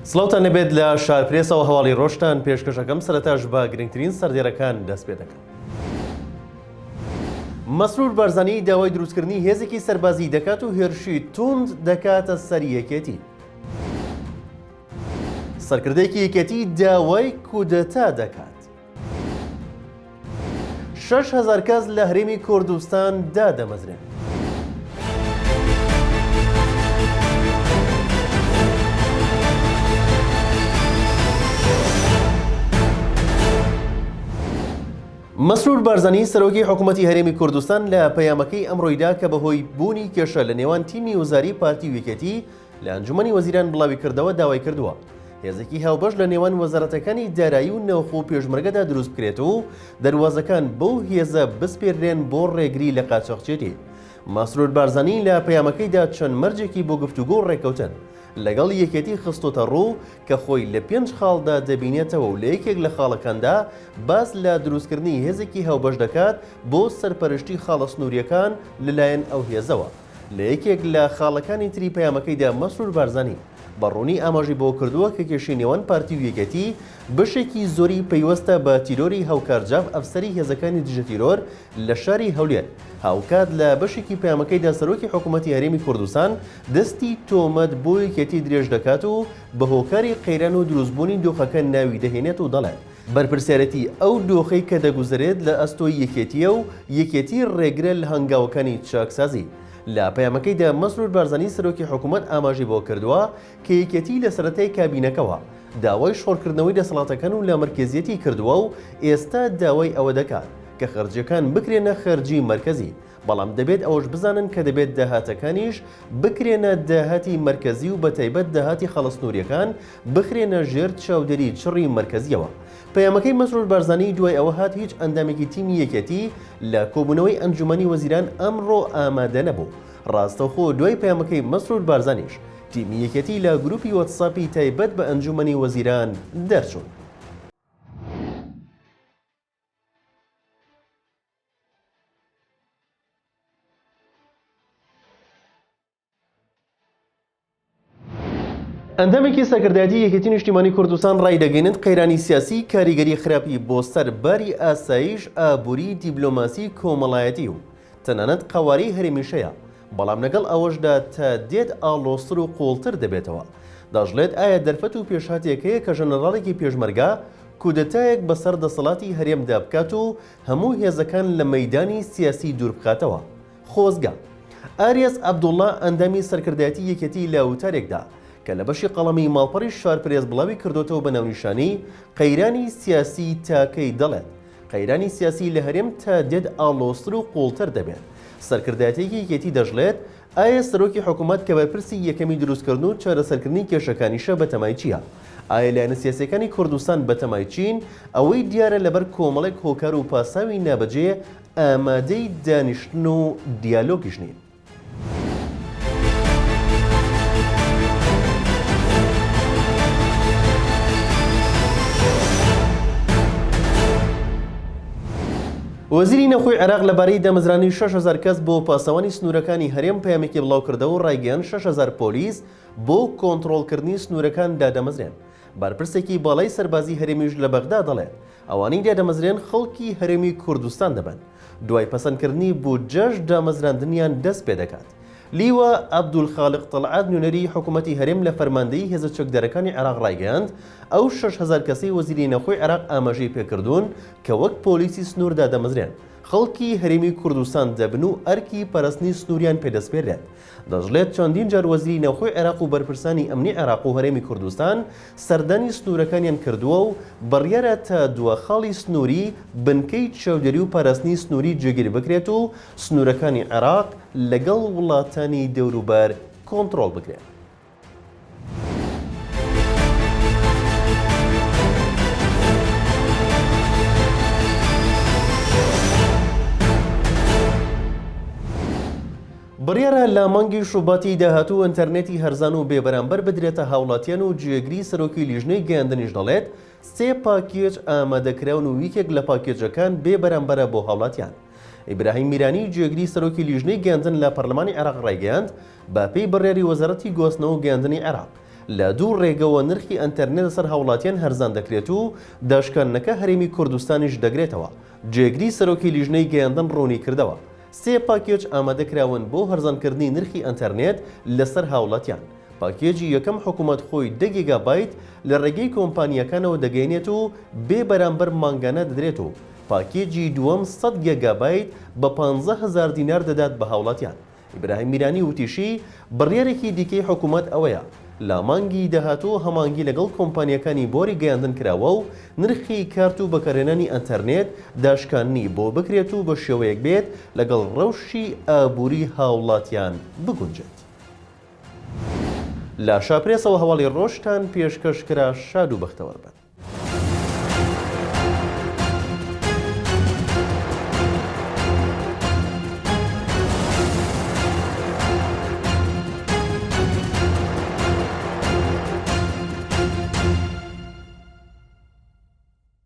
سڵاوتان لێبێت لە شارپرێسەوە هەواڵی ڕۆژتان پێشکەشەکەم سەرەتاش بە گرنگترین سەردێرەکان دەست پێ دەکەم. مەسرور بارزانی داوای دروستکردنی هێزێکی سەربازی دەکات و هێرشی توند دەکاتە سەر یەکێتی. سەرکردەیەکی یەکێتی داوای کودەتا دەکات. 6000 کەس لە هەرێمی کوردستان دادەمەزرێن. مەسرور بارزانی سەرۆکی حکوومەتی هەرێمی کوردستان لە پەیامەکەی ئەمڕۆیدا کە بەهۆی بوونی کێشە لە نێوان تیمی وزاری پارتی و یەکێتی لە ئەنجومەنی وەزیران بڵاویکردەوە داوای کردووە هێزێکی هاوبەش لە نێوان وەزارەتەکانی دارایی و ناوخۆ و پێشمەرگەدا دروست بکرێت و دەروازەکان بەو هێزە بسپێررێن بۆ ڕێگری لە قاچاخچێتی. مەسرور بارزانی لە پەیامەکەیدا چەند مەرجێکی بۆ گفتوگۆ و ڕێککەوتن لەگەڵ یەکێتی خستۆتەڕوو کە خۆی لە پێنج خاڵدا دەبینێتەوە و لە یەکێک لە خاڵەکاندا باس لە دروستکردنی هێزێکی هاوبەش دەکات بۆ سەرپەرشتی خاڵە سنوورییەکان لەلایەن ئەو هێزەوە. لە یەکێک لە خاڵەکانی تری پەیامەکەیدا مەسرور بارزانی بە ڕوونی ئاماژەی بەوە کردووە کە کێشەی نێوان پارتی و یەکێتی بەشێکی زۆری پەیوەستە بە تیرۆری هاوکار جاف ئەفسەری هێزەکانی دژە تیرۆر لە شاری هەولێر. هاوکات لە بەشێکی پەیامەکەیدا سەرۆکی حکوومەتی هەرێمی کوردستان دەستی تۆمەت بۆ یەکێتی درێژ دەکات و بە هۆکاری قەیران و دروستبوونی دۆخەکە ناوی دەهێنێت و دەڵێت، بەرپرسیارێتی ئەو دۆخەی کە دەگوزەرێت لە ئەستۆی یەکێتییە و یەکێتی ڕێگرە لە هەنگاوەکانی چاکسازی. لە پەیامەکەیدا مەسرور بارزانی سەرۆکی حکومەت ئاماژەی بەوە کردووە کە یەکێتی لە سەرەتای کابینەکەوە داوای شۆڕکردنەوەی دەسەڵاتەکان و لامەرکەزیەتی کردووە و ئێستا داوای ئەوە دەکات کە خەرجیەکان بکرێنە خەرجی مەرکەزی بەڵام دەبێت ئەوەش بزانن کە دەبێت داهاتەکانیش بکرێنە داهاتی مەرکەزی و بەتایبەت داهاتی خاڵە سنوورییەکان بخرێنە ژێر چاودێری چڕی مەرکەزییەوە. پەیامەکەی مەسرور بارزانی دوای ئەوە هات هیچ ئەندامێکی تیمی یەکێتی لە کۆبوونەوەی ئەنجوومەنی وەزیران ئەمڕۆ ئامادە نەبوو. ڕاستەوخۆ دوای پەیامەکەی مەسرور بارزانیش تیمی یەکێتی لە گرووپی وەتساپی تایبەت بە ئەنجوومەنی وەزیران دەرچوون. ئەندامێکی سەرکردایەتی یەکێتی نیشتیمانی کوردستان ڕایدەگەینێت قەیرانی سیاسی کاریگەری خراپی بۆ سەر باری ئاسایش، ئابووری، دیبلۆماسی، کۆمەڵایەتی و تەنانەت قەوارەی هەرێمیش هەیە، بەڵام لەگەڵ ئەوەشدا تا دێت ئاڵۆزتر و قووڵتر دەبێتەوە. دەشڵێت ئایا دەرفەت و پێشهاتێک هەیە کە ژەنەراڵێکی پێشمەرگە کودەتایەک بەسەر دەسەڵاتی هەرێمدا بکات و هەموو هێزەکان لە مەیدانی سیاسی دووربخاتەوە؟ خۆزگە. ئاریاس عەبدوڵڵا ئەندامی سەرکردایەتی یەکێتی لە وتارێکدا کە لە بەشی قەڵەمی ماڵپەڕی شارپرێس بڵاوی کردۆتەوە بە ناونیشانی قەیرانی سیاسی تاکەی دەڵێت قەیرانی سیاسی لە هەرێم تا دێت ئاڵۆزتر و قوڵتر دەبێت. سەرکردایەتیی یەکێتی دەشڵێت ئایا سەرۆکی حکومەت کە بەرپرسی یەکەمی دروستکردن و چارەسەرکردنی کێشەکانیشە بەتەمای چییە؟ ئایا لایەنە سیاسیەکانی کوردستان بەتەمای چین؟ ئەوەی دیارە لەبەر کۆمەڵێک هۆکار و پاساوی نابەجێ ئامادەی دانیشتن و دیالۆگیش نین. وەزیری ناوخۆی عێراق لەبارەی دامەزرانی 6000 کەس بۆ پاسەوانی سنوورەکانی هەرێم پەیامێکی بڵاوکردەوە و ڕایگەیاند 6000 پۆلیس بۆ کۆنتڕۆڵکردنی سنوورەکان دادەمەزرێن. بەرپرسێکی باڵای سەربازی هەرێمیش لە بەغدا دەڵێت، ئەوانەی دادەمەزرێن خەڵکی هەرێمی کوردستان دەبن، دوای پەسەندکردنی بودجەش دامەزراندنیان دەست پێدەکات. لیوا عەبدولخالق تەڵعەت نوێنەری حکومەتی هەرێم لە فەرماندەیی هێزە چەکدارەکانی عێراق ڕایگەیاند، ئەو 6000 کەسەی وەزیری ناوخۆی عێراق ئاماژەی پێکردوون کە وەک پۆلیسی سنوور دادەمەزرێن، خەڵکی هەرێمی کوردستان دەبن و ئەرکی پاراستنی سنووریان پێدەسپێررێت. دەشڵێت، چەندین جار وەزیری ناوخۆی عێراق و بەرپرسانی ئەمنی عێراق و هەرێمی کوردستان سەردانی سنوورەکانیان کردووە و بڕیارە تا دوا خاڵی سنووری بنکەی چاودێری و پاراستنی سنووری جێگیر بکرێت و سنوورەکانی عێراق لەگەڵ وڵاتانی دەوروبەر کۆنتڕۆڵ بکرێت. بڕیارە لە مانگی شوباتی داهاتوو ئینتەرنێتی هەرزان و بێبەرامبەر بدرێتە هاوڵاتیان و جێگری سەرۆکی لیژنەی گەیاندنیش دەڵێت، سێ پاکێج ئامادەکراون و یەکێک لە پاکێجەکان بێبەرامبەرە بۆ هاوڵاتیان. ئیبراهیم میرانی جێگری سەرۆکی لیژنەی گەیاندن لە پەرلەمانی عێراق ڕایگەیاند، بەپێی بڕیاری وەزارەتی گواستنەوە و گەیاندنی عێراق، لە دوو ڕێگەوە نرخی ئەنتەرنێت لەسەر هاوڵاتیان هەرزان دەکرێت و داشکاندنەکە هەرێمی کوردستانیش دەگرێتەوە. جێگری سەرۆکی لیژنەی گەیاندن ڕوونیکردەوە، سێ پاکێج ئامادەکراون بۆ هەرزانکردنی نرخی ئەنتەرنێت لەسەر هاوڵاتیان، پاکێجی یەکەم حکومەت خۆی دە گێگابایت لە ڕێگەی کۆمپانیاکانەوە دەگەیەنێت و بێ بەرامبەر مانگانە دەدرێت و پاکێجی دووەم 100 گێگابایت بە 15 هەزار دینار دەدات بە هاوڵاتیان. ئیبراهیم میرانی وتیشی، بڕیارێکی دیکەی حکومەت ئەوەیە، لە مانگی داهاتوو هەماهەنگی لەگەڵ کۆمپانیاکانی بواری گەیاندن کراوە و نرخی کارت و بەکارهێنانی ئەنتەرنێت داشکاندنی بۆ بکرێت و بە شێوەیەک بێت لەگەڵ ڕەوشی ئابووری هاوڵاتیان بگونجێت. لە شاپرێسەوە هەواڵی ڕۆژتان پێشکەش کرا شاد و بەختەوەر بن.